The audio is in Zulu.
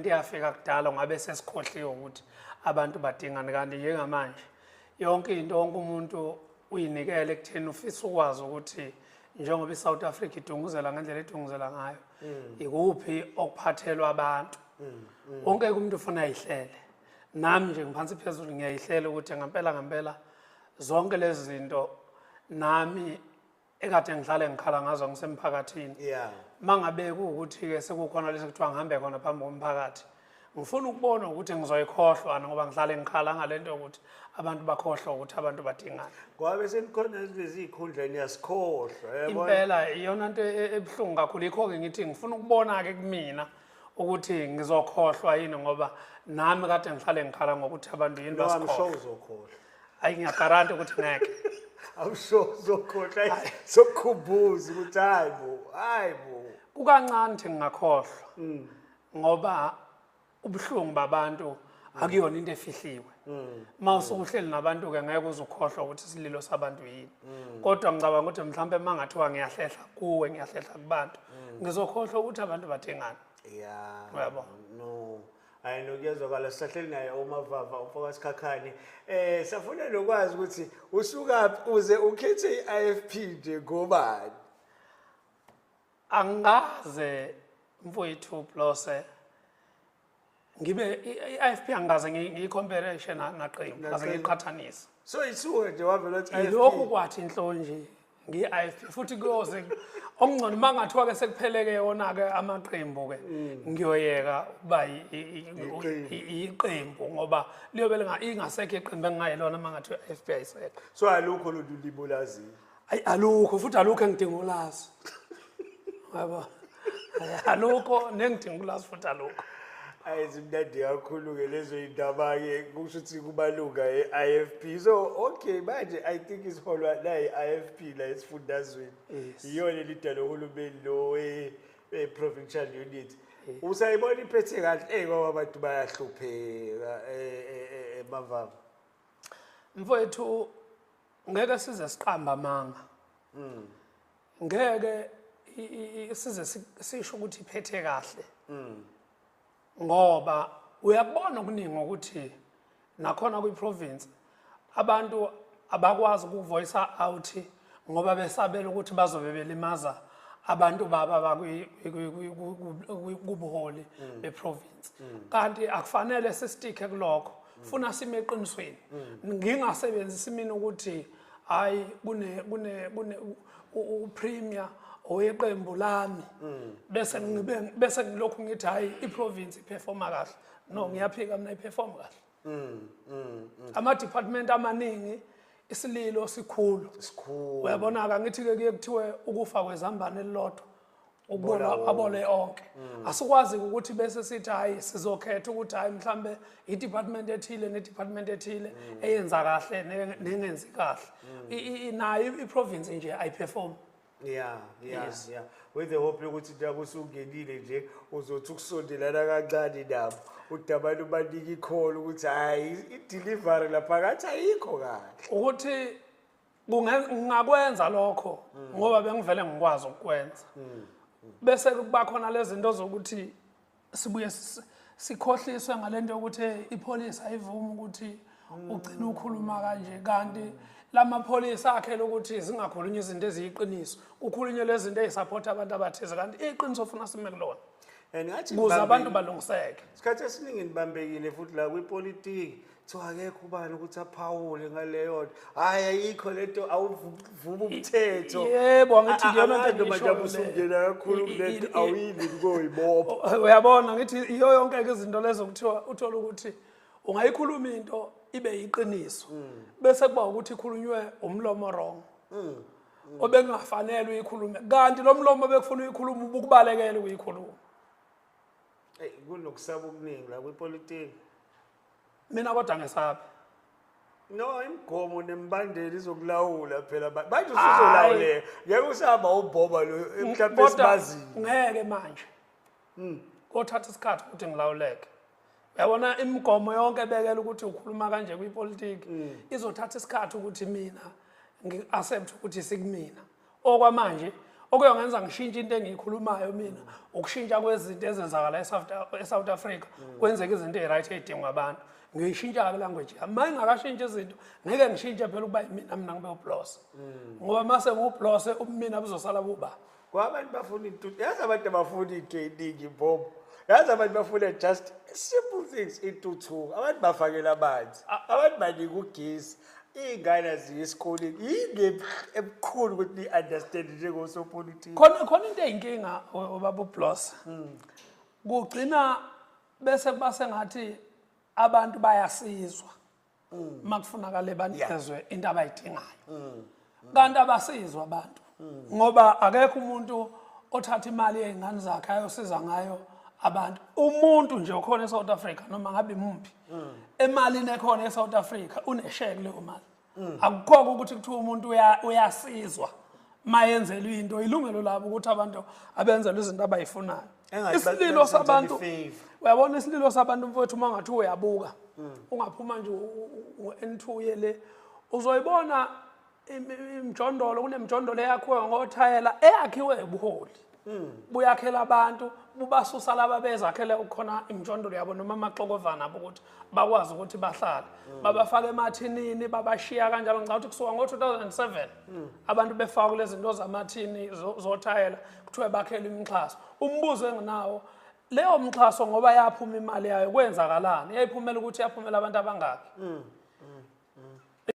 into eyafika kudala ngabe sesikhohliwe ukuthi abantu badingani. Kanti njengamanje yonke into, wonke umuntu uyinikele ekutheni ufisa ukwazi ukuthi njengoba iSouth Africa idunguzela ngendlela edunguzela ngayo, ikuphi okuphathelwa abantu. Wonke umuntu ufuna ayihlele. Nami nje ngiphansi phezulu ngiyayihlela ukuthi ngempela ngempela zonke lezi zinto nami ekade ngihlale ngikhala ngazo ngisemphakathini, mangabe kuwukuthi-ke sekukhona lesi kuthiwa ngihambe khona phambi komphakathi, ngifuna ukubona ukuthi ngizoyikhohlwa, ngoba ngihlale ngikhala ngale nto yokuthi abantu bakhohlwa ukuthi abantu badingani. Ngoba bese nikhona lezi iy'khundla, niyasikhohlwa, yabona. Impela iyona nto ebuhlungu kakhulu. Yikho-ke ngithi ngifuna ukubona-ke kumina ukuthi ngizokhohlwa yini, ngoba nami kade ngihlale ngikhala ngokuthi abantu yini No, I'm sure basikhohlwa. uzokhohlwa. Hayi, ngiya-guarantee ukuthi ngeke. I'm sure uzokhohlwa. Sokukhumbuza ukuthi hayi bo, hayi bo. Kukancane ukuthi ngingakhohlwa, ngoba ubuhlungu babantu akuyona into efihliwe. Uma usuke uhleli nabantu-ke, ngeke uze ukhohlwa ukuthi isililo sabantu yini. Kodwa ngicabanga ukuthi mhlawumpe uma ngathiwa ngiyahlehla kuwe, ngiyahlehla kubantu, ngizokhohlwa ukuthi abantu badingani. Uyabo. No. Hayi no, kuyezwakala. Sisahleli naye uMavava umfoka Sikhakhane. Safuna nokwazi ukuthi usukaphi uze ukhethe i-IFP nje, ngobani? Angikaze, mfowethu Blose, ngibe i-IFP, angikaze ngiyi-compare naqembu, ngaze ngiyiqhathanise. So isuke nje wavela wathi IFP. Lokhu kwathi inhlo nje ngiyi-IFP, futhi kuyoze okungcono uma ngathiwa-ke sekupheleke yona-ke amaqembu-ke, ngiyoyeka ukuba Iqembu. iqembu, ngoba liyobe ingasekho iqembu engingayilona uma ngathiwa i-IFP ayisekho. So alukho lolu limi olaziyo. Ayi, alukho, futhi alukho engidinga ulazi, yabo. Ayi, alukho nengidinga ulazi, futhi alukho. Ayi, zimnandi kakhulu-ke lezo yindaba-ke, kusho ukuthi kumalunga e-IFP. So okay, manje I think isiholwa la i-IFP la esifundazweni. Yes. Iyona elida lohulumeni lo we-provincial unit. Usayibona iphethe kahle? Eyi, ngoba abantu bayahlupheka, emavava. Mfowethu, ngeke size siqamba amanga, ngeke size sisho ukuthi iphethe kahle, ngoba uyakubona okuningi ukuthi nakhona kwi-province abantu abakwazi ukuvoice out, ngoba besabela ukuthi bazobe belimaza abantu baba kubuholi beprovince. Kanti akufanele si-stick-e kulokho, funa sime eqinisweni. Ngingasebenzisi mina ukuthi hayi, kune upremier oweqembu lami, bese ngibe bese ngilokhu ngithi hayi, iprovince iperforma kahle. No, ngiyaphika mina, iperform kahle. Ama-department amaningi isililo sikhulu. Sikhulu. Uyabona-ke, ngithi-ke kuye kuthiwe ukufa kwezambane elilodwa ukubona abole onke. Asikwazi ukuthi bese sithi hayi, sizokhetha ukuthi hayi, mhlambe i-department ethile ne-department ethile eyenza kahle nengenzi kahle. Nayo i-province nje ayiperform. Yeah. With the hope yokuthi njengoba usungenile nje uzothi ukusondelana kancane nabo, udaba lubanika ikholo ukuthi hayi, i-delivery lapha ngathi ayikho kahle. Ukuthi ngingakwenza lokho ngoba bengivele ngikwazi ukukwenza, bese kuba khona lezi zinto zokuthi sibuye sikhohliswe ngalento yokuthi hey, ipholisi ayivumi ukuthi ugcine ukhuluma kanje, kanti lamapholisi akhele ukuthi zingakhulunywa izinto eziyiqiniso, kukhulunywe lezi zinto ey'support abantu abathize, kanti iqiniso funa sime kulona And ngathi ukuze abantu nibambekile. Balungiseke. Isikhathi esiningi nibambekile futhi la kwipolitiki, kuthiwa akekho ubani ukuthi aphawule ngaleyo nto. Hhayi, ayikho lento, awuvuma umthetho. Yebo, angithi iyona nto Angazi noma engiyishoyo nje leyo. usungena kakhulu kule nto, awuyini koyibopha. Uyabona, ngithi iyo yonke-ke izinto lezo kuthiwa uthole ukuthi ungayikhuluma into ibe yiqiniso, bese kuba ukuthi ikhulunywe umlomo wrong obekungafanele uyikhulume, kanti lo mlomo obekufuna uyikhuluma ubukubalekela ukuyikhuluma. Eyi, kunokusaba okuningi la kwipolitiki. Mina kodwa ngesabi. No, imigomo nemibandela izokulawula phela. Manje usuzolawuleka, ngeke usahamba ubhoba lo mhlawumbe Kodwa esibaziyo. ngeke manje, kothatha isikhathi ukuthi ngilawuleke. Uyabona, imigomo yonke ebekela ukuthi ukhuluma kanje kwipolitiki izothatha isikhathi ukuthi mina ngi-accept ukuthi sikumina. Okwamanje Okuyongenza ngishintshe into engiyikhulumayo mina ukushintsha kwezinto ezenzakala eSouth Africa, kwenzeka izinto ezi-right ey'dingwa abantu. Ngiyishintsha-ke language yami. Uma ngingakashintshi izinto, ngeke ngishintshe phela ukuba yimina, mina ngibe uBlose, ngoba mase ngiwuBlose ubumina buzosala buba. Ngoba abantu bafuna into, yazi, abantu abafuna into ey'ningi, Mbombo. Yazi, abantu bafuna just simple things, intuthuko. Abantu bafakela amanzi, abantu banika ugesi, iy'ngane aziye esikoleni. Yini ebukhulu ukuthi ni-understand njengosopolitiki? Khona into eyinkinga, ubaba uBlose, kugcina bese kuba sengathi abantu bayasizwa makufunakale banikezwe into abayidingayo, kanti abasizwa abantu, ngoba akekho umuntu othatha imali yey'ngane zakhe ayosiza ngayo abantu. Umuntu nje okhona eSouth Africa, noma ngabe imuphi, emalini ekhona eSouth Africa une-share kuleyo mali. Akukhoko ukuthi kuthiwa umuntu uyasizwa mayenzelwe into. Ilungelo labo ukuthi abantu abenzelwe izinto abayifunayo. Engathi Isililo basenzela sabantu, i-favour. uyabona, isililo sabantu, mfowethu, uma ngathi uyabuka, ungaphuma nje u-N2 uye le, uzoyibona imijondolo. Kunemijondolo eyakhiwe ngothayela, eyakhiwe ubuholi buyakhela abantu, bubasusa laba bezakhele khona imijondolo yabo noma amaxokovana abo ukuthi bakwazi ukuthi bahlale, babafaka emathinini, babashiya kanjalo. Ngicabanga ukuthi kusuka ngo-2007 abantu befaka kulezi zinto zamathini zothayela, kuthiwe bakhele imixhaso. Umbuzo enginawo, leyo mxhaso, ngoba yaphuma imali yayo, kwenzakalani? Yayiphumela ukuthi yaphumela abantu abangaki?